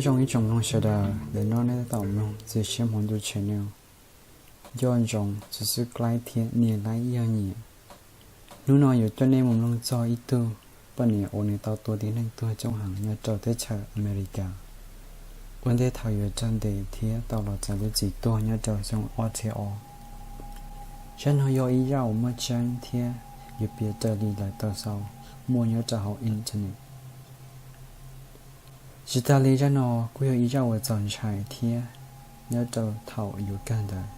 Zoo ib tsoom mloog sawv daws, ntawm no nej tab tom mloog Txiv Siab Hmoov Ntuj channel. Nco ntsoov subscribe thiab nias like yog nyiam. Hnub no yuav coj nej mus mloog txog ib tug poj niam uas nws tau tua tib neeg tuag coob heev nyob rau teb chaws Amelikas ua ntej thaum yuav raug ntes thiab tau los txais lub txim tuag nyob rau xyoo ob txhiab ob. Zaj no yog ib zaj uas muaj tseeb thiab yuav piav raws li lawv tau sau muaj nyob rau hauv internet. Tsis tas li, zaj no kuj yog ib zaj uas txaus ntshai thiab nyob rau thaum yuav kawg ntawd.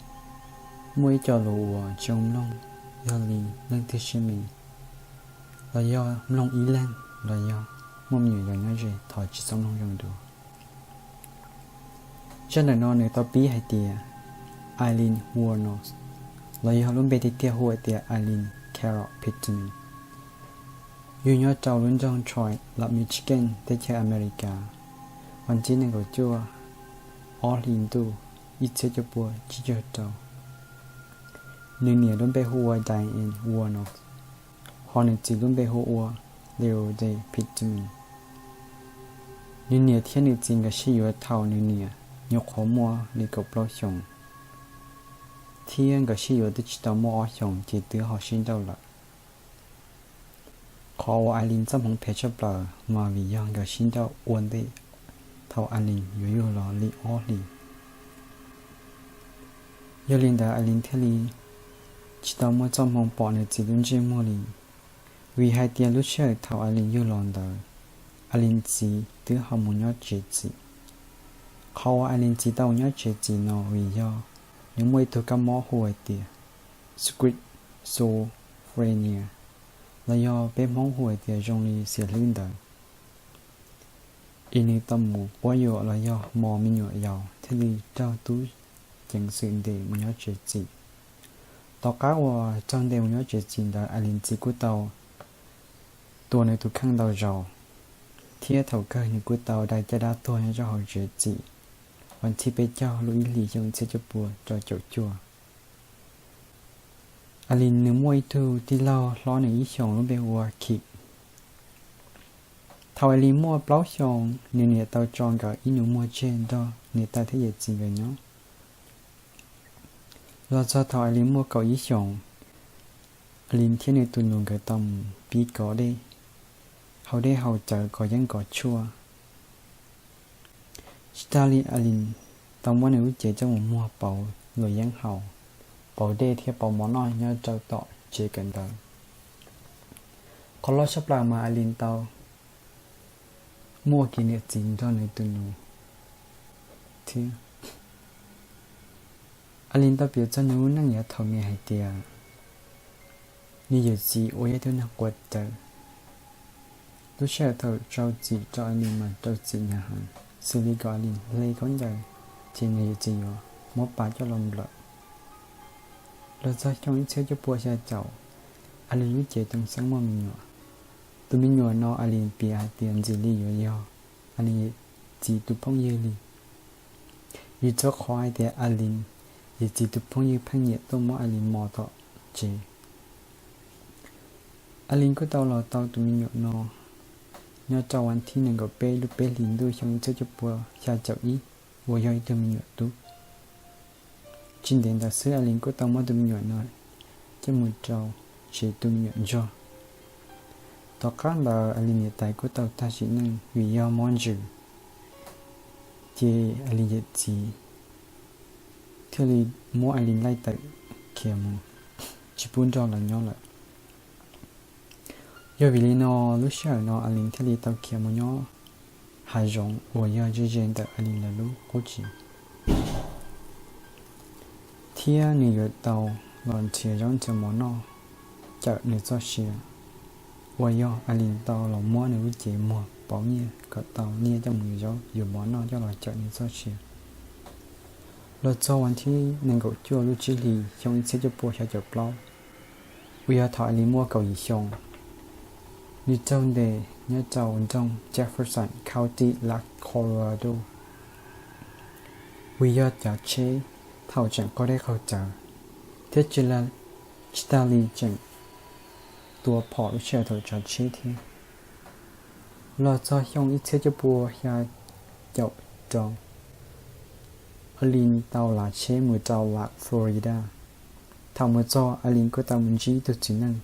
Muaj ib co lus uas tsis zoo mloog, yog li leej twg siab me los yog mloog ib leeg los yog muaj me nyuam yaus nyob ze thov tsis txhob mloog zoo dua. Zaj ntawm no nws tau pib hais tias Eileen Wuornos, los yog lub npe tiag tiag hu hais tias Eileen Carol Pittman, yug nyob rau lub nroog Troy, Michigan, teb chaws Amelikas, vas thib nees nkaum cuaj ob hlis ntuj ib txhiab cuaj pua tsib caug rau. Nws niam lub npe hu ua Diane Wuornos, ho nws txiv lub npe hu ua Leilani Pittman. Nws niam thiab nws txiv nkawd sib yuav thaum nws niam nyuam qhuav muaj li kaum plaub xyoos, thiab nkawd sib yuav twb tsis tau muaj ob xyoos ces twb ho sib nrauj lawm. Qhov uas Eileen txoj hmoov phem tshaj plaws mas vim yog nkawd sib nrauj ua ntej thaum Eileen yuav yug los li ob hlis. Yog li ntawd Eileen thiaj li tsis tau muaj txoj hmoov pom nws txiv lub ntsej muag li, vim hais tias lub sij hawm thaum Eileen yug los ntawd, Eileen txiv twb ho mus nyob tsev txim. Qhov uas Eileen txiv tau mus nyob tsev txim no vim yog nws muaj ib tug kab mob hu hais tias schizophrenia, los yog peb Hmoob hu hais tias zoo li xiam hlwb ntawd, es nws tau mus quab yuam los yog mos me nyuam yaus thiaj li raug tub ceev xwm ntes mus nyob tsev txim. Tom qab uas raug ntes mus nyob tsev txim ntawd Eileen txiv kuj tau tua nws tus kheej ntau zaus, thiab thaum kawg nws kuj tau dai caj dab tuag nyob rau hauv tsev txim, vas thib peb caug lub ib hlis xyoo txhiab cuaj pua rau caum cuaj. Eileen nws muaj ib tug tij laug hlob nws ib xyoos lub npe hu ua Kim. Thaum Eileen muaj plaub xyoos, nws niam tau tso nkawd ib nus muag tseg nrog niam tais thiab yawm txiv nkawd nyob. Los txog thaum Eileen muaj kaum ib xyoos, Eileen thiab nws tus nus nkawd tau mus pib kov dej, haus dej haus cawv kov yeeb kov tshuaj. Tsis tas li, Eileen tau muab nws lub cev coj mus muag pauv luam yeeb haus, pauv dej thiab pauv mov noj nyob rau tom tsev kawm ntawv. Qhov loj tshaj plaws mas Eileen tau muaj kev niam txiv nrog nws tus nus thiab. Eileen tau piav txog nws lub neej yav thaum me hais tias nws yawm txiv uas yog ib tug neeg quav cawv, lub sij hawm thaum rau txim rau Eileen mas rau txim hnyav heev, xws li kom Eileen hle khaub ncaws ces nws yawm txiv yuav muab pas coj los nplawm. Los txog xyoo ib txhiab cuaj pua xya caum, Eileen lub cev too xeeb muaj me nyuam. Tus me nyuam no Eileen piav hais tias ntxim li yuav yog Eileen yawm txiv tus phooj ywg li, vim txog qhov hais tias Eileen yawm txiv tus phooj ywg pheej nyiam tuaj muab Eileen mos tom tsev. Eileen kuj tau los tau tus me nyuam no nyob rau vas thib nees nkaum peb lub peb hlis ntuj xyoo ib txhiab cuaj pua xya caum ib, uas yog ib tug me nyuam tub. Tsis ntev ntawd xwb Eileen kuj tau muab tus me nyuam no coj mus rau tsev tu me nyuam ntsuag. Tom qab ntawd Eileen niam tais kuj tau tag sim neej vim yog mob ntsws, ces Eileen yawm txiv thiaj li muab Eileen laij tawm khiav mus, tsis pub nrog lawv nyob lawm. Yog vim li no, lub sij hawm no Eileen thiaj li tau khiav mus nyob hav zoov uas yog ze ze ntawm Eileen lawv lub qub tsev, thiab nws yuav tau los nrhiav zaub nrhiav mov noj cawm nws txoj sia, uas yog Eileen tau los muab nws lub cev muag pauv nyiaj kom tau nyiaj coj mus yuav zaub yuav mov noj coj los cawm nws txoj sia. Los txog vas thib nees nkaum cuaj lub tsib hlis xyoo ib txhiab cuaj pua xya caum plaub, uas yog thaum Eileen muaj kaum yim xyoo, nws raug ntes nyob rau nroog Jefferson County, Colorado, vim yog cov tsheb thaum tseem qaug dej qaug cawv, thiab tsis tas li tseem tua phom lub sij hawm thaum tsav tsheb thiab. Los txog xyoo ib txhiab cuaj pua xya caum rau. Alin tau lav tsheb mus rau Lark, Florida. Thaum mus txog, Alin kuj tau mus ntsib ib tug txiv neej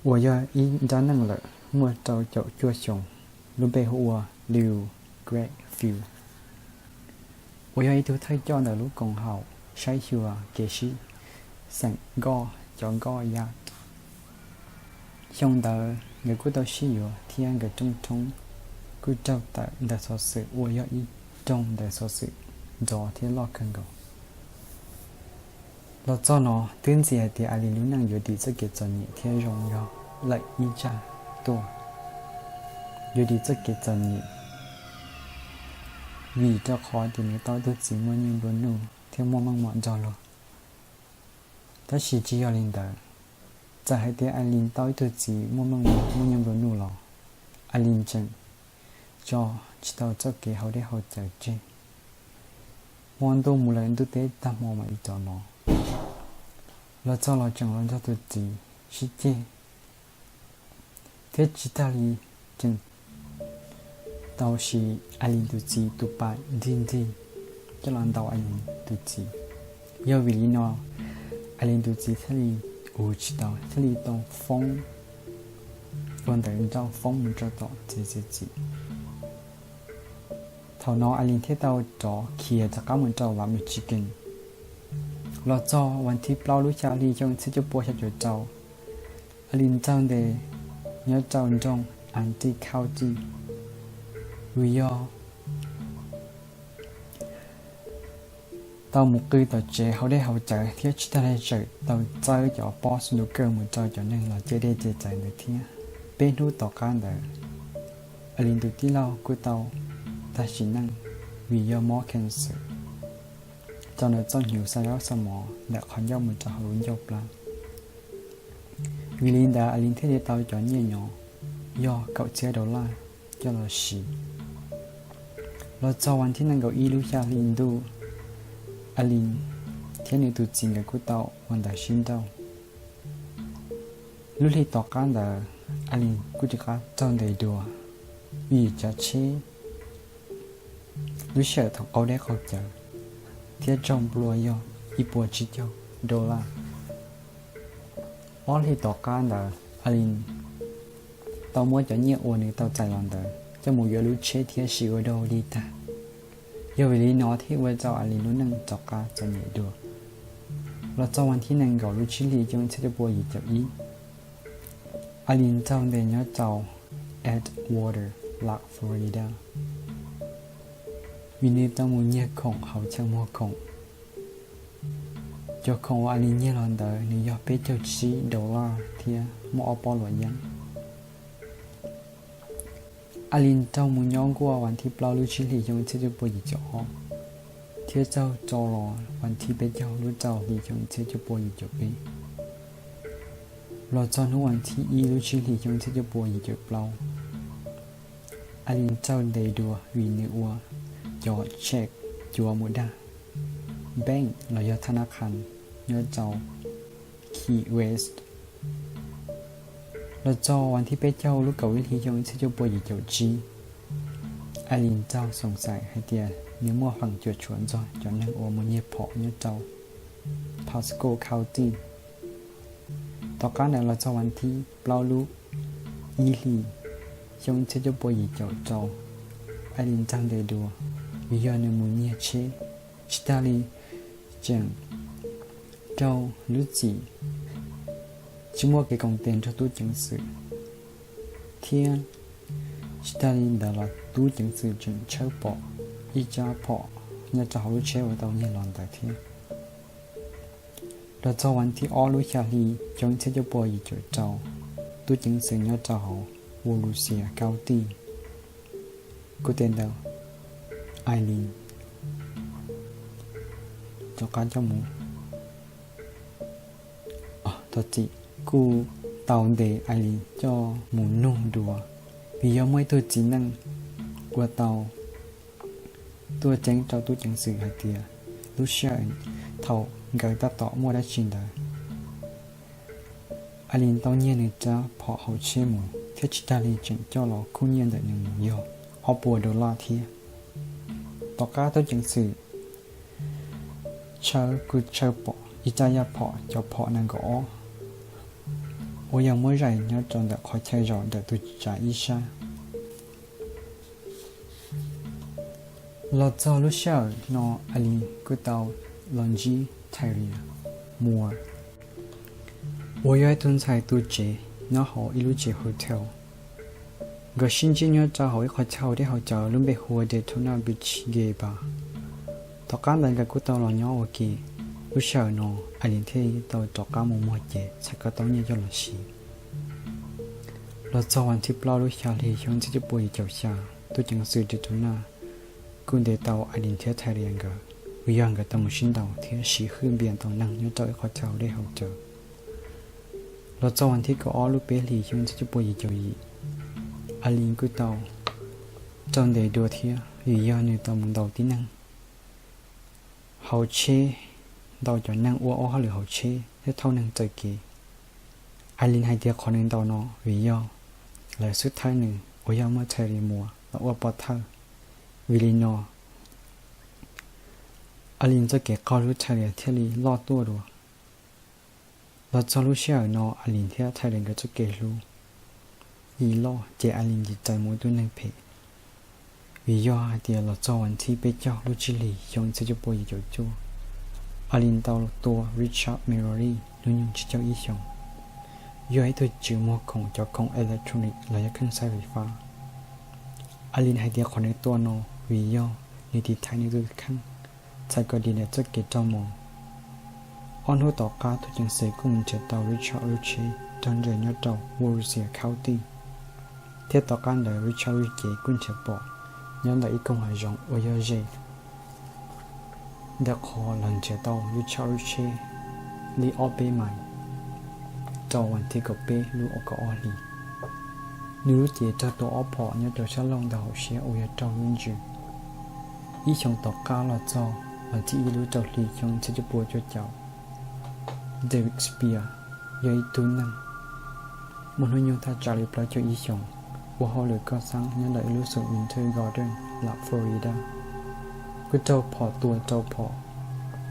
uas yog ib nrab neej lawm, muaj rau caum cuaj xyoos, lub npe hu ua Lew Greg Field, uas yog ib tug thawj coj ntawm lub koom haum saib xyuas kev sib xeem nkoj, cov nkoj yaj. Xyoo ntawd nkawd kuj tau sib yuav thiab nkawd rooj roob kuj raug tawm ntawm xov xwm uas yog ib rooj ntawm xov xwm nrov thiab loj kawg nkaus. Los txog no twb ntxim hais tias Alin lub neej yuav dim txoj kev txom nyem thiab zoo yog lawm ib tsam tuaj. Yuav dim txoj kev txom nyem vim rau qhov tias nws tau ib tug txiv muaj nyiaj nplua nuj thiab muaj meej mom nrog luag. Tab sis tsis yog li ntawd, txawm hais tias Alin tau ib tug txiv muaj meej mom muaj nyiaj nplua nuj los Alin tseem tso tsis tau txoj kev haus dej haus cawv tseg. Hmo ntuj mus lawm ntuj teb tag hmo mam li rov los. Los txog los tseem los nrog tus txiv sib ceg, thiab tsis tag li tseem tau siv Alin tus txiv tus pas nrig nrig coj los ntaus Alin tus txiv. Yog vim li no Alin tus txiv thiaj li ua tsis tau, thiaj li tau foob ua ntawv nrauj foob mus rau tom txiv txiv txim. Thaum no Alin thiaj tau rov khiav rov qab mus rau Las Mus Tsis Kees. Los txog vas thib plaub lub xya hli xyoo txhiab cuaj pua xya caum rau, Alin txawj ntes nyob rau nroog Anti County, vim yog tau mus qw tom tsev haus dej haus cawv thiab tsis tag li tseem tau txawb cov pob snooker mus rau cov neeg los cawm dej cawm cawv ntawd thiab. Peb hnub tom qab ntawd, Alin tus tij laug kuj tau tag sim neej vim yog mob cancer, tso ntawm txoj hnyuv xa zaub xa mov ntawm qhov ncauj mus rau hauv lub ncauj plab. Vim li ntawd Alin thiaj li tau cov nyiaj nyob yog kaum txhiab dollar coj los siv. Los txog vas thib nees nkaum ib lub xya hli ntuj, Alin thiab nws tus txiv nkawd kuj tau ua ntawv sib nrauj. Lub hli tom qab ntawd, Alin kuj rov qab raug ntes dua vim tsav tsheb lub sij hawm thaum qaug dej qaug cawv thiab raug nplua yog ib puas tsib caug dollar. Ob hlis tom qab ntawd Alin tau muab cov nyiaj uas nws tau txais los ntawd coj mus yuav lub tsheb thiab siv ua dog ua dig tag. Yog vim li no thiaj ua rau Alin lub neej rov qab txom nyem dua. Los txog vas thib nees nkaum lub tsib hlis xyoo txhiab cuaj pua yim caum ib, Alin raug ntes nyob rau Edgewater, Lark, Florida, vim nws tau mus nyiag khoom hauv chaw muag khoom. Cov khoom uas Alin nyiag los ntawd nws yog peb caug tsib dollar thiab muaj ob pob luam yeeb. Alin raug mus nyob nkuaj vas thib plaub lub tsib hlis xyoo txhiab cuaj pua yim caum ob, thiab raug tso los vas thib peb caug lub rau hlis xyoo txhiab cuaj pua yim caum peb. Los txog hnub vas thib ib lub tsib hlis xyoo txhiab cuaj pua yim caum plaub, Alin raug ntes dua vim nws ua cov check cuav mus dag bank los yog thab nab qha nyob rau Key West. Los txog vas thib peb caug lub kaum ib hlis xyoo txhiab cuaj pua yim caum tsib, Alin raug xoom xaim hais tias nws muaj feem cuam tshuam ntxog cov neeg uas mus nyiag phom nyob rau Pasco County. Tom qab ntawd los txog vas thib plaub lub ib hlis xyoo txhiab cuaj pua yim caum rau, Alin raug ntes dua vim yog nws mus nyiag tsheb tsis tas li tseem raug lub txim tsis muaj kev koom tes nrog tub ceev xwm, thiab tsis tas li ntawd los tub ceev xwm tseem tshawb pom ib rab phom nyob rau hauv lub tsheb uas tau nyiag los ntawd thiab. Los txog vas thib ob lub xya hli xyoo txhiab cuaj pua yim caum rau, tub ceev xwm nyob rau hauv Volusia County kuj tes ntawm Alin rov qab coj mus, thov txim, kuj tau ntes Alin coj mus nug dua, vim yog muaj ib tug txiv neej uas tau tuaj ceeb rau tub ceev xwm hais tias lub sij hawm thaum nkawd tab tom muaj dab tsi ntawd, Alin tau nyiag nws rab phom hauv tsheb mus thiab tsis tas li tseem coj los khub nyiaj ntawm nws mus yog ob puas dollar thiab. Tom qab tub ceev xwm tshawb kuj tshawb pom ib rab yaj phom cov phom nees nkaum ob uas yog muab zais nyob rau ntawm qhov chaw zaum ntawm tus tsav ib sab. Los txog lub sij hawm no, Alin kuj tau los ntsib Talia Moore uas yog ib tug ntxhais tu tsev nyob hauv ib lub tsev hotel. Nkawd sib ntsib nyob rau hauv ib qhov chaw deb hauv cawv lub npe hu ua Daytona Beach Gay Bar. Tom qab ntawd nkawd kuj tau los nyob ua ke. Lub sij hawm no Alin thiaj tau rov qab mus muag cev txhais ko taub nyiaj coj los siv. Los txog vas thib plaub lub xya hli xyoo txhiab cuaj pua yim caum xya, tub ceev xwm Daytona kuj ntes tau Alin thiab Talia nkawd vim yog nkawd tau mus sib ntaus thiab siv hwj npias ntaus neeg nyob rau ib qhov chaw deb hauv cawv. Los txog vas thib kaum ob lub peb hlis xyoo txhiab cuaj pua yim caum yim, Alin kuj tau raug ntes dua thiab vim yog nws tau mus ntaus tib neeg hauv tsheb, ntaus cov neeg ua ob hauj lwm hauv tsheb thiab thauj neeg txawm kev. Alin hais tias qhov nws ntaus no vim yog lawv xub thawj nws uas yog muab Talia Moore los ua pov thawj. Vim li no, Alin txoj kev qaug hlub Talia thiaj li loj tuaj dua. Los txog lub sij hawm no Alin thiab Talia nkawd txoj kev hlub li loj ces Alin cia li mus ua tib neeg phem. Vim yog hais tias los txog vas thib peb caug lub tsib hlis xyoo txhiab cuaj pua yim caum cuaj, Alin tau tua Richard Mallory hnub nyoog tsib caug ib xyoos, yog ib tug tswv muag khoom cov khoom electronic los yog kheej xaiv fais fab. Alin hais tias qhov nws tua no vim yog nws tiv thaiv nws tus kheej txhais ko taw ntawm txoj kev raug mob. Ob hnub tom qab tub ceev xwm kuj mus nrhiav tau Richard lub tsheb raug nres nyob rau Volusia County, thiab tom qab ntawd Richard lub cev kuj nrhiav pom nyob ntawm ib koog hav zoov uas yog ze ntawm qhov lawv nrhiav tau Richard lub tsheb li ob peb mais rau vas thib kaum peb lub kaum ob hlis. Nws lub cev raug tua ob phom nyob rau sab laug ntawm hauv siab uas yog raug lub ntsws. Ib xyoos tom qab los txog vas thib ib lub rau hli xyoo txhiab cuaj pua cuaj caum, David Spear yog ib tug neeg muaj hnub nyoog thaj tsam li plaub caug ib xyoos, ua hauj lwm koj xeeb nyob ntawm ib lub xum Winter Garden, Las Florida, kuj raug phom tua rau phom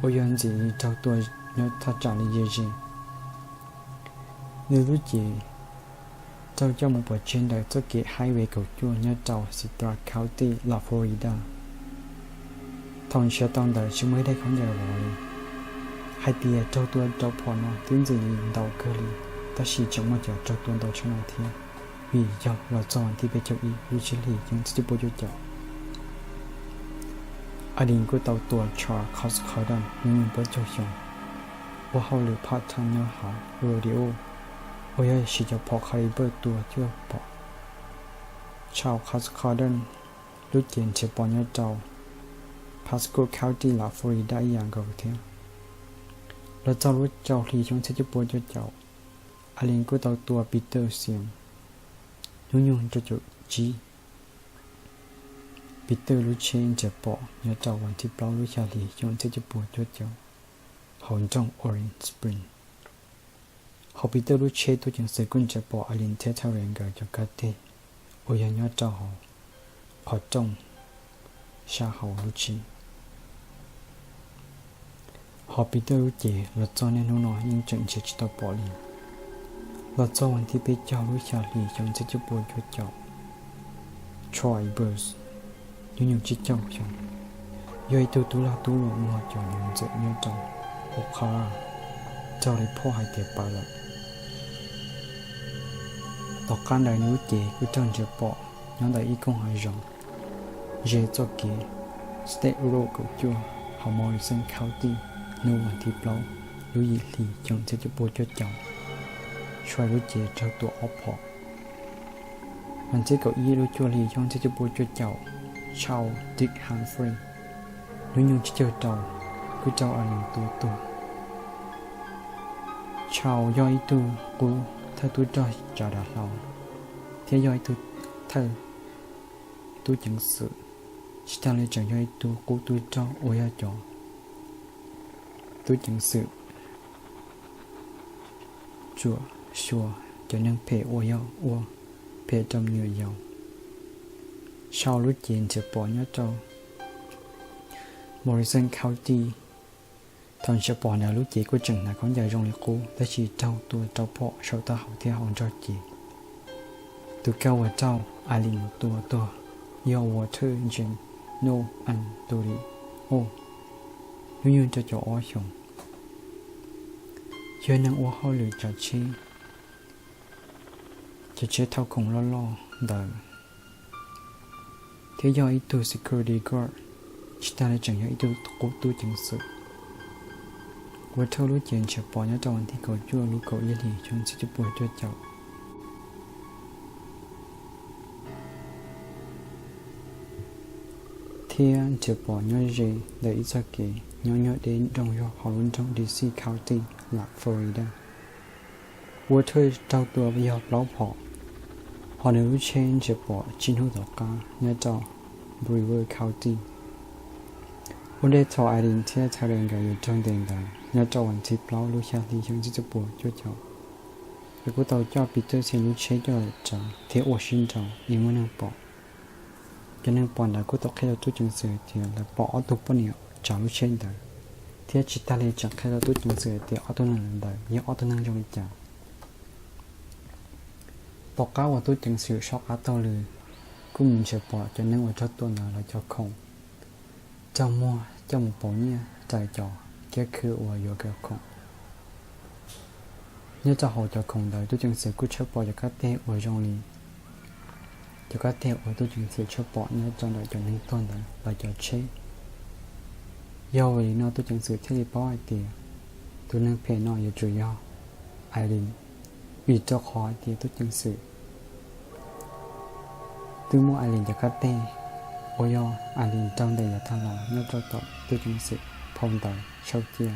uas yog ntxim li raug tua nyob thaj tsam li ze ze. Nws lub cev raug coj mus pov tseg ntawm txoj kev highway kaum cuaj nyob rau Citrus County, Las Florida. Thaum nrhiav tau ntawd tsis muaj ib daim khaub ncaws vov li. Hais tias raug tua rau phom no twb ntxim li ntau kawg li, tab sis tseem muaj cov raug tua ntau tshaj no thiab, vim yog los txog vas thib peb caug ib lub tsib hlis xyoo txhiab cuaj pua cuaj caum, Alin kuj tau tua Charles Coscardon hnub nyoog plaub caug xyoo, ua hauj lwm part time nyob hauv rodeo uas yog siv cov phom caliber tua cuaj phom. Charles Coscardon lub cev nrhiav pom nyob rau Pasco County, Las Florida ib yam nkaus thiab. Los txog lub rau hli xyoo txhiab cuaj pua cuaj caum, Alin kuj tau tua Peter Sims hnub nyoog rau caum tsib. Peter lub tsheb nrhiav pom nyob rau vas thib plaub lub xya hli xyoo txhiab cuaj pua cuaj caum hauv nroog Orange Spring. Hauv Peter lub tsheb tub ceev xwm kuj nrhiav pom Alin thiab Talia nkawd cov kab teg uas yog nyob rau hauv qhov rooj sab hauv lub tsheb. Hos Peter lub cev los txog niaj hnub no yeej tseem nrhiav tsis tau pom li. Los txog vas thib peb caug lub xya hli xyoo txhiab cuaj pua cuaj caum, Troy Burns, hnub nyoog tsib caug xyoo, yog ib tug tub lag tub luam muag cov nyuv ntxawm nyob rau Ocala, raug lawv phoj hais tias pawv lawm. Tom qab ntawd nws lub cev kuj raug nrhiav pom nyob ntawm ib koog hav zoov ze txoj kev State Road kaum cuaj hauv Morrison County hnub vas thib plaub lub yim hli xyoo txhiab cuaj pua cuaj caum. Troy lub cev raug tua ob phom. Vas thib kaum ib lub cuaj hli xyoo txhiab cuaj pua cuaj caum, Charles Dick Humphrey, hnub nyoog tsib caug rau, kuj raug Alin tua tuag. Charles yog ib tug qub thawj tub rog tsav dav hlau thiab yog ib tug thawj tub ceev xwm. Tsis tas li tseem yog ib tug qub tub rog uas yog cov tub ceev xwm tsuam xyuas cov neeg phem uas yog ua phem rau me nyuam yaus. sau lub cev nrhiav pom nyob rau Morrison County. Thaum nrhiav pom ntawd lub cev kuj tseem hnav khaub ncaws zoo li qub, tab sis raug tua rau phom saum taub hau thiab hauv nrog cev. Tus kab uas raug Aileen tua tuag yog Walter James Noel Anthony Orr, hnub nyoog rau caum ob xyoos, yog neeg ua hauj lwm tsav tsheb, cov tsheb thauj khoom loj loj ntawd, thiab yog ib tug security guard, tsis tas li tseem yog ib tug qub tub ceev xwm. Walter lub cev nrhiav pom nyob rau vas thib kaum cuaj lub kaum ib hlis xyoo txhiab cuaj pua cuaj caum, thiab nrhiav pom nyob ze ntawm ib txoj kev nyob nyuag deb nroog zog hauv lub nroog D C County, lam Florida. Walter raug tua yog plaub phom, hos nws lub tsheb nrhiav pom tsib hnub tom qab nyob rau Brevard County. Ua ntej thaum Aileen thiab Tyler nkawd yuav raug ntes ntawd, nyob rau vas thib plaub lub xya hli xyoo txhiab cuaj pua cuaj caum, lawv kuj tau coj Peterson lub tsheb coj los tsav thiab ua sib nraus es muaj neeg pom. Cov neeg pom ntawd kuj tau qhia rau tub ceev xwm tias lawv pom ob tug poj niam tsav lub tsheb ntawd, thiab tsis tas li tseem qhia rau tub ceev xwm tias ob tug neeg ntawd yog ob tug neeg zoo li cas. Tom qab uas tub ceev xwm soj qab taug lw, kuj mus nrhiav pom cov neeg uas raug tua ntawd lawv cov khoom, raug muag coj mus pauv nyiaj rau cov kiab khw uas yuav cov khoom. Nyob rau hauv cov khoom ntawd tub ceev xwm kuj tshawb pom cov kab teg uas zoo li cov kab teg uas tub ceev xwm tshawb pom nyob rau ntawm cov neeg tuag ntawd lawv cov tsheb. Yog vim li no tub ceev xwm thiaj li paub hais tias tus neeg phem no yuav tsum yog Aileen, vim rau qhov hais tias tub ceev xwm twb muab Aileen cov kab teg uas yog Aileen raug ntes yav tag los nyob rau tom tub ceev xwm phau ntawv sau cia.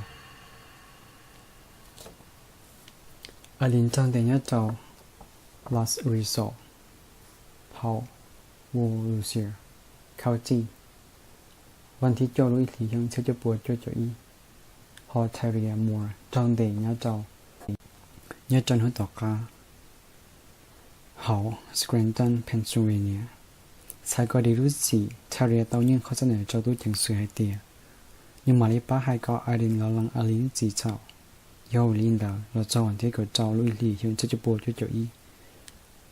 Aileen raug ntes nyob rau Lake Resort hauv Volusia County, vas thib cuaj lub ib hlis xyoo txhiab cuaj pua cuaj caum ib, hos Tyler Moore raug ntes nyob rau, nyob rau hnub tom qab hauv Scranton, Pennsylvania. Txhais kom dim lub txim, Tyler tau yeej qhov txoj ntawm rau tub ceev xwm hais tias nws mam li pab hais kom Aileen los lees Aileen lub txim txhaum. Yog li ntawd los txog vas thib kaum rau lub ib hlis xyoo txhiab cuaj pua cuaj caum ib,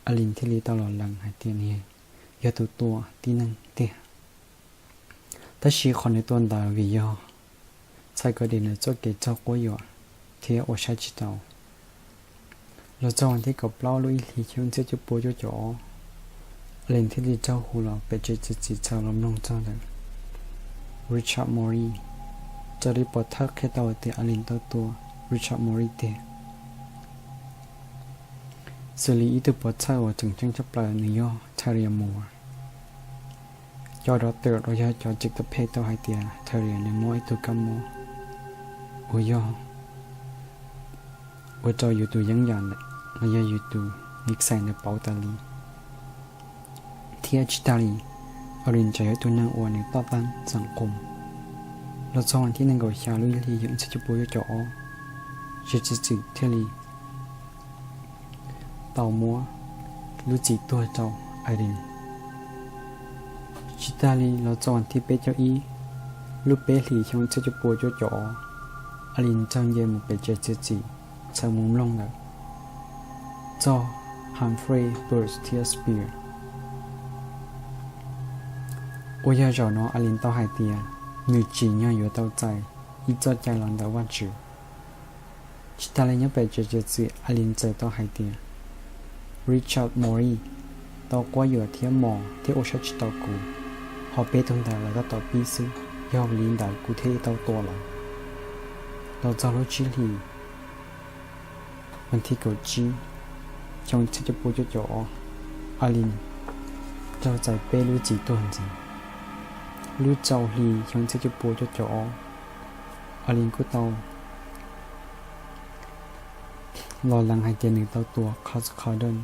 Aileen thiaj li tau los lees hais tias nws yog tus tua tib neeg tiag. Tab sis qhov nws tua ntawd vim yog txhais kom dim nws txoj kev raug quab yuam thiab ua saib tsis taus. Los txog vas thib kaum plaub lub ib hlis xyoo txhiab cuaj pua cuaj caum ob, Aileen thiaj li raug hu los pem tsev txiav txim txhaum los mloog txog ntawm Richard Morris, raws li pov thawj qhia tau tias Aileen tau tua Richard Morris tiag. Xws li ib tug pov thawj uas tseem ceeb tshaj plaws nws yog Tyler Moore. Cov doctor uas yog cov tseem tau phem tau hais tias Tyler nws mob ib tug kab mob uas yog ua rau yus tus yeeb yam los yog yus tus nixais ntawd pauv tas li. Thiab tsis tas li, Aileen tseem yog ib tug neeg uas nws toj tab xeem qus. Los txog vas thib nees nkaum xya lub ib hlis xyoo txhiab cuaj pua cuaj caum ob, tsev txiav txim thiaj li tau muab lub txim tuag rau Aileen. Tsis tas li los txog vas thib peb caug ib lub peb hlis xyoo txhiab cuaj pua cuaj caum ob, Aileen raug nce mus pem tsev txiav txim txhaum mus mloog ntawm txog Humphrey, Byrd thiab Spear. Uas yog zaum no Aileen tau hais tias nws tsim nyog yuav tau txais ib txoj cai los ntawm Vajtswv. Tsis tas li nyob pem tsev txiav txim Aileen txawm tau hais tias Richard Morris tau quab yuam thiab mos thiab ua saib tsis taus kuv, hos peb tug ntawd lawv tab tom pib xwb, yog li ntawd kuv thiaj li tau tua lawv. Los txog lub tsib hlis vas thib kaum tsib xyoo txhiab cuaj pua cuaj caum ob, Aileen raug txais peb lub txim tuag ntxiv. Lub rau hli xyoo txhiab cuaj pua cuaj caum ob, Aileen kuj tau los lees hais tias nws tau tua Cass Condon.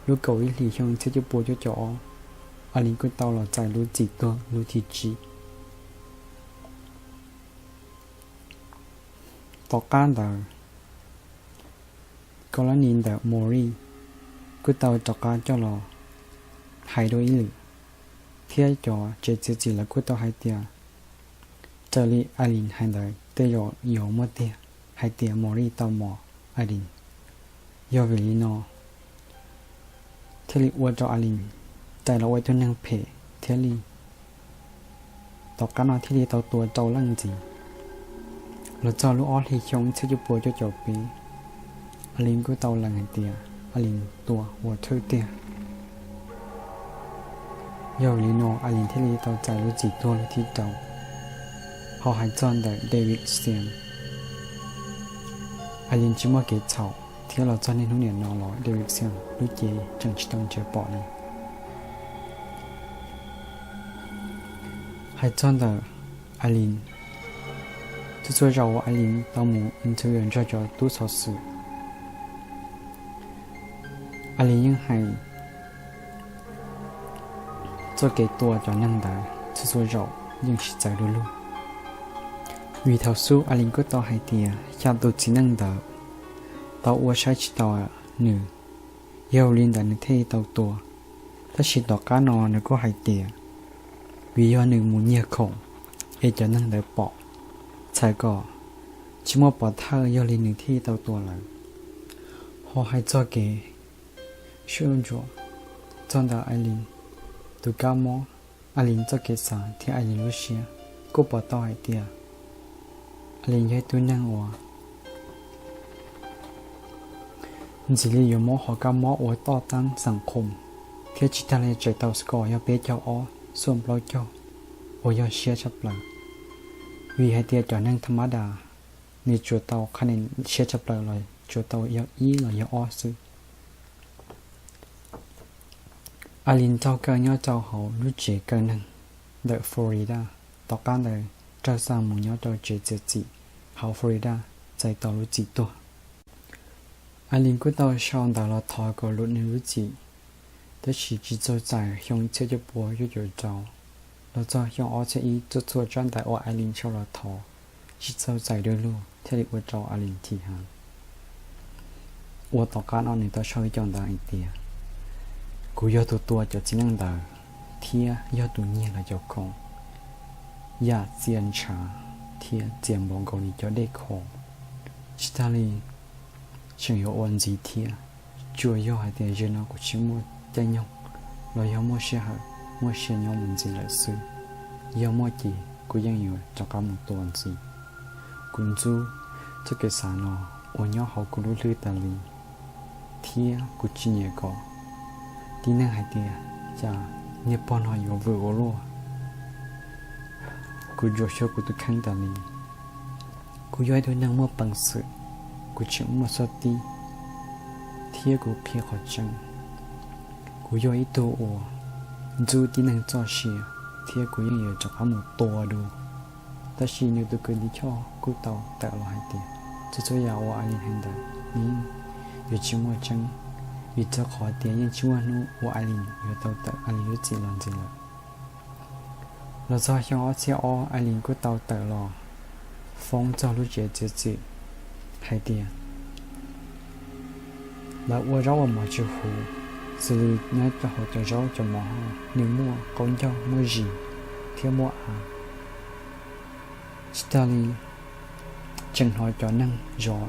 Lub kaum ib hlis xyoo txhiab cuaj pua cuaj caum ob, Aileen kuj tau los txais lub txim tuag lub thib tsib. Tom qab ntawd, koj lab nis ntawm Morris kuj tau rov qab coj los hais dua ib lwm. thiab cov tsev txiav txim lawv kuj tau hais tias raws li Aileen hais ntawd tej zaum yuav muaj tiag, hais tias Maurice tau mos Aileen. Yog vim li no thiaj li ua rau Aileen rais los ua ib tug neeg phem thiab li. Tom qab no thiaj li tau tua rau leej ntxiv. Los txog lub ob hlis xyoo ib txhiab cuaj puas cuaj caum peb, Aileen kuj tau lees hais tias Aileen tua Walter tiag. Yog li no Aileen thiaj li tau txais lub txim tuag lub thib rau. Ho hais txog ntawm David Sims, Aileen tsis muaj kev txhaum thiab los txog niaj hnub niam no los David Sims lub cev tseem tsis tau nrhiav pom li. Hais txog ntawm Aileen, txhua txhua zaus uas Aileen tau mus interview nrog cov tub xov xwm, Aileen yeej hais txoj kev tua cov neeg ntawd txhua txhua zaus yeej tsis txawv du lug. Vim thaum xub Aileen kuj tau hais tias xya tus txiv neej ntawd tau ua saib tsis taus nws, yog li ntawd nws thiaj li tau tua. Tab sis tom qab no nws kuj hais tias vim yog nws mus nyiag khoom es cov neeg ntawd pom, txhais kom tsis muaj pov thawj yog li nws thiaj li tau tua lawm. Ho hais txog kev sub ntsuam txog ntawm Aileen tus kab mob, Aileen txoj kev xav thiab Aileen lub siab kuj pom tau hais tias Aileen yog ib tug neeg uas ntxiv li yuav mob qhov kab mob uas toj tab xeem khoom, thiab tsis tag li tseem tau score yog peb caug ob xuaj plaub caug, uas yog siab tshaj plaws. Vim hais tias cov neeg tham mab das nws tsuas tau qhab ne siab tshaj plaws los tsuas tau yog ib los yog ob xwb. Aileen raug kaw nyob rau hauv lub tsev kaw neeg ntawm Florida, tom qab ntawd raug xa mus nyob rau tsev txiav txim hauv Florida txais tau lub txim tuag. Aileen kuj tau sau ntawv los thov kom luaj nws lub txim, tab sis tsis txaus txais xyoo ib txhiab cuaj puas cuaj caum rau los txog xyoo ob txhiab ib, txhua txhua tsab ntawv uas Aileen sau los thov tsis txaus txais du lug thiaj li ua rau Aileen chim heev. Ua tom qab no nws tau sau ib co ntawv hais tias kuv yog tus tua cov txiv neej ntawd thiab yog tus nyiag lawv cov khoom, yam txia ntshav thiab txia npaum nkaus li cov dej khov. Tsis tag li tseem yuav ua ntxiv thiab, tsuas yog hais tias zaum no kuv tsis muaj caij nyoog los yog muaj sij hawm muaj sia nyob mus ntxiv lawm xwb. Yog muaj ces kuv yeej yuav rov qab mus tua ntxiv. Kuv ntxub txoj kev xav no uas nyob hauv kuv lub hlwb tas li, thiab kuv tsis nyiam kom tib neeg hais tias cas niag pog no yuav vwm ua luaj. Kuv ntsuam xyuas kuv tus kheej tas li. Kuv yog ib tug neeg muaj peev xwm, kuv tseem muaj xov tib, thiab kuv qhia qhov tseeb. Kuv yog ib tug uas ntxub tib neeg txoj sia, thiab kuv yeej yuav rov qab mus tua dua. Tab sis nws tus kwv tij Choj kuj tau tawm los hais tias txhua txhua yam uas Aileen hais ntawd nws yeej yuav tsis muaj tseeb, vim rau qhov tias yeej tsis muaj hnub uas Aileen yuav tau tawm Aileen lub txim los ntxiv lawm. Los txog xyoo ob txhiab ob, Aileen kuj tau tawm los foob txog lub tsev txiav txim hais tias lawv ua zaub ua mov tsis huv, xws li nyob rau hauv cov zaub cov mov nws muaj qaub ncaug, muaj zis thiab muaj av. Tsis tas li, tseem hnov cov neeg zov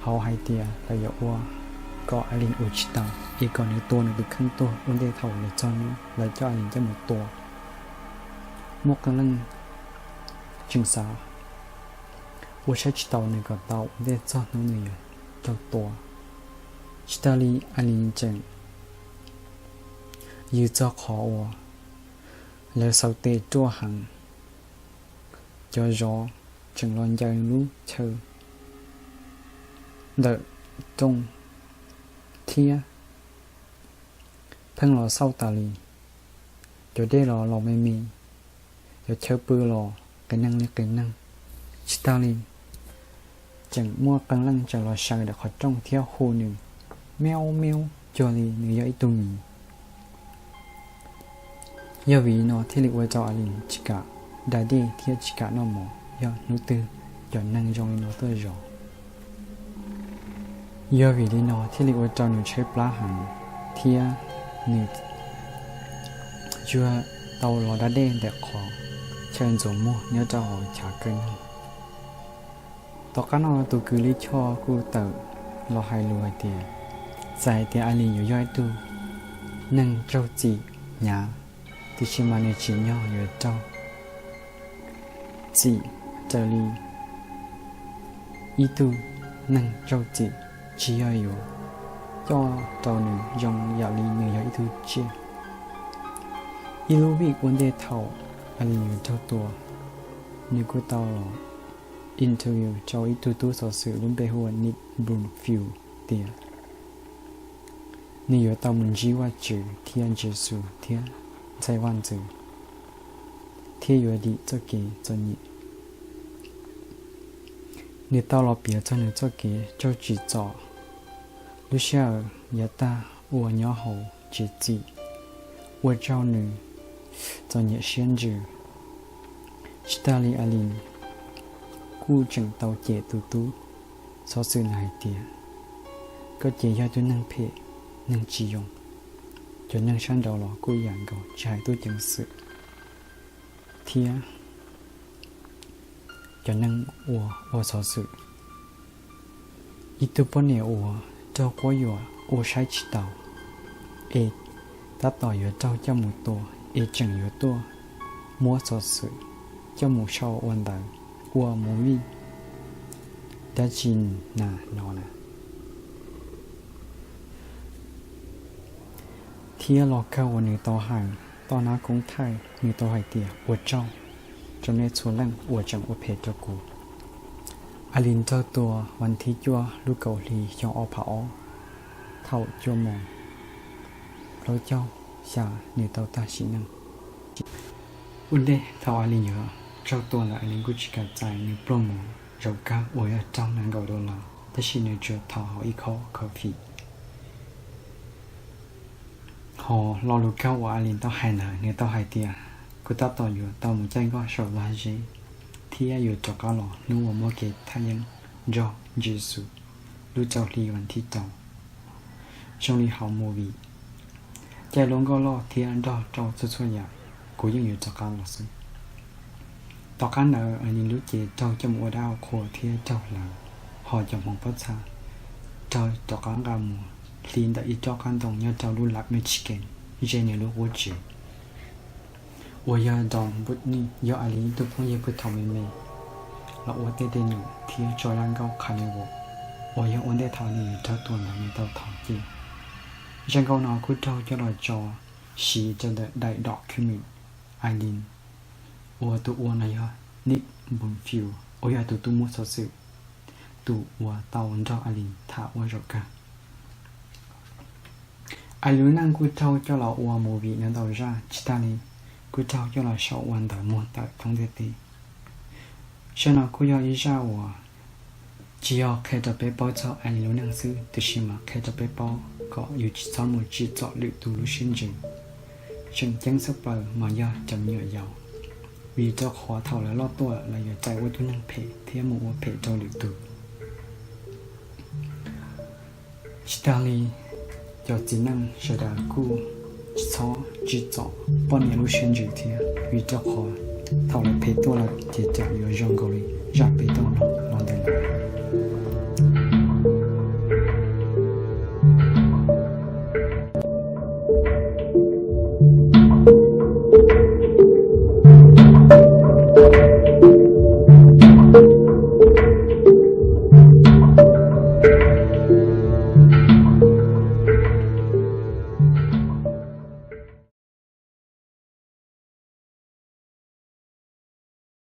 hauv hais tias lawv yuav ua kom Aileen ua tsis tau, es kom nws tua nws tus kheej tuag ua ntej thaum lawv txog hnub lawv coj Aileen coj mus tua. Muaj qee leej tseem xav ua saib tsis taus nws kom tau ua ntej txog hnub nws yuav raug tua. Tsis tas li, Aileen tseem yws txog qhov uas lawv xauv tes ruaj heev, cov zov tseem los ncaws lub chaw ntawm rooj thiab pheej los xauj tas li. Cov dej los los me me, cov chaw pw los qias neeg li qias neeg. Tsis tas li, tseem muaj qee leej tseem los sawv ntawm qhov rooj thiab hu nws meow meow cuag li nws yog ib tug miv. Yog vim no thiaj li ua rau Aileen tsis kam da dej thiab tsis kam noj mov yog hnub twg cov neeg zoo li no tuaj zov. Yog vim li no thiaj li ua rau nws tshaib plab heev thiab nws tsuas tau los da dej ntawm qhov chaw ntxuav muag nyob rau hauv chav kawg neeg. Tom qab no tus kws lij choj kuj tawm los hais lus hais tias, txawm hais tias Alin yuav yog ib tug neeg raug txim hnyav, tiam sis mas nws tsim nyog yuav raug txim raws li ib tug neeg raug txim, tsis yog yuav coj rau nws zoo yam li nws yog ib tug tsiaj. Ib lub vij ua ntej thaum Alin yuav raug tua, nws kuj tau los interview rau ib tug tub xov xwm lub npe hu ua Nick Bloomfield tias nws yuav tau mus ntsib Vajtswv thiab Yexus thiab ntxhais vaj ntxwv, thiab yuav dim txoj kev txom nyem. Nws tau los piav txog nws txoj kev raug tsim txom lub sij hawm yav tag uas nyob hauv tsev txim, ua rau nws txom nyem siab ntsws. Tsis tas li, Alin kuj tseem tau cem tus tub xov xwm ntawd hais tias, koj ces yog tug neeg phem, neeg tsis zoo. Cov neeg sab nraud los kuj yam nkaus, tsis hais tub ceev xwm thiab cov neeg uas ua xov xwm. Ib tug poj niam uas raug quab yuam ua saib tsis taus, es tab tom yuav raug coj mus tua, es tseem yuav tuaj muab xov xwm coj mus sau ua ntawv, ua movie, dab tsi na no na. Thiab los kawg uas nws tau hais toj nab koob thaij, nws tau hais tias, ua tsaug rau nej txhua leej uas tseem ua phem rau kuv. Alin raug tua vas thib cuaj lub kaum hli xyoo ob phav ob, thaum cuaj moos plaub caug xya nws tau tag sim neej. Ua ntej thaum Alin yuav raug tua ntawd, Alin kuj tsis kam txais nws pluag mus zaum kawg uas yog rau nees nkaum dollar, tab sis nws tsuas thov hauv ib khob coffee. Hos lo lus kawg uas Alin tau hais ntawd, nws tau hais tias, kuv tab tom yuav tau mus caij nkoj saum lag zeb thiab yuav rov qab los hnub uas muaj kev thaj yeeb nrog Yexus lub rau hli vas thib rau, zoo li hauv movie. Caij luaj nkauj loj thiab nrog rau txhua txhua yam, kuv yeej yuav rov qab los xwb. Tom qab ntawd Alin lub cev raug coj mus ua dab ua qhua thiab raug hlawv, hos cov hmoov pob txha raug rov qab nqa mus hli ntawm ib tsob qab ntoo nyob rau lub lam Michigan, ze nws lub qub tsev, uas yog Don Bundy, yog Alin ib tug phooj ywg pw thaum me me los ua tej dej num thiab tso zaj nkauj Carnival, uas yog ua ntej thaum Alin raug tua ntawd nws tau thov cia. Zaj nkauj no kuj raug coj los tso siv rau ntawm daim documentary Alin, uas tus ua no yog Nick Bloomfield uas yog tus tub muab xov xwm, tus uas tau nrog Alin tham ua zaum kawg. Alin lub neej kuj raug coj los ua movie no ntau zaj, tsis tas li kuj raug coj los sau ua ntawv muag tawm thoob ntiaj teb. Zaj no kuj yog ib zaj uas tsis yog qhia rau peb paub txog Alin lub neej xwb, tiam sis mas qhia rau peb paub kom yus tsis txhob mus tsim txom lwm tus lub siab ntsws. Tseem ceeb tshaj plaws mas yog cov me nyuam yaus, vim rau qhov thaum lawv loj tuaj lawv yuav txais ua tus neeg phem thiab mus ua phem rau lwm tus. Tsis tas li, cov txiv neej sawv daws kuj tsis txhob tsim txom poj niam lub siab ntsws thiab, vim rau qhov thaum lawv phem tuaj lawm ces tseem yuav zoo nkaus li zaj pem tuaj.